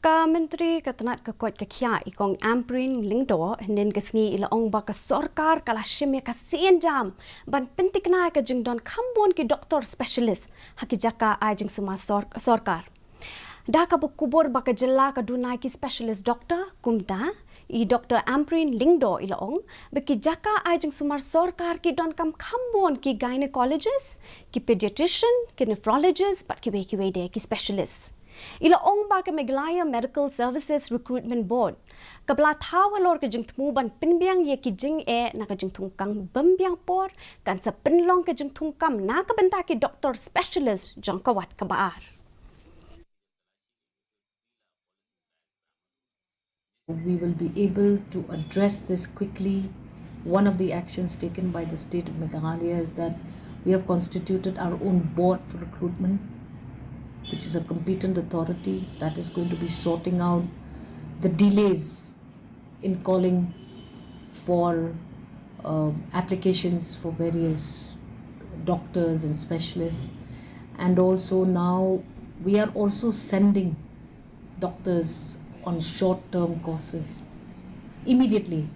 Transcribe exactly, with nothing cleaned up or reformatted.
Ka Myntri ka tnat ka koit ka khiah i Kong Ampareen Lyngdoh hynnin ka sngi i la ong ba ka sorkar ka la shim ïa ka sienjam ban pyntikna ïa ka jingdon kham bun ki doktor specialist ha ki jaka ai jingsumar sor-, sorkar. Da kaba kubur ba ka jylla ka duna ïa ki specialist doctor, kumta i Doktor Ampareen Lyngdoh i la ong ba ki jaka ai jingsumar sorkar ki donkam kham bun ki gynecologist, ki pediatrician, ki nephrologist bad kiwei kiwei de ki specialist. I la ong ba ka Meghalaya Medical Services Recruitment Board kaba la thaw halor ka jingthmu ban pynbiang ïa ki jingeh na ka jingthungkam bym biang por kan sa pynlong ka jingthungkam na ka bynta ki doktor specialist jong ka wat kaba ar. We will be able to address this quickly. One of the actions taken by the state of Meghalaya is that we have constituted our own board for recruitment, which is a competent authority that is going to be sorting out the delays in calling for uh, applications for various doctors and specialists. And also now we are also sending doctors on short-term courses immediately.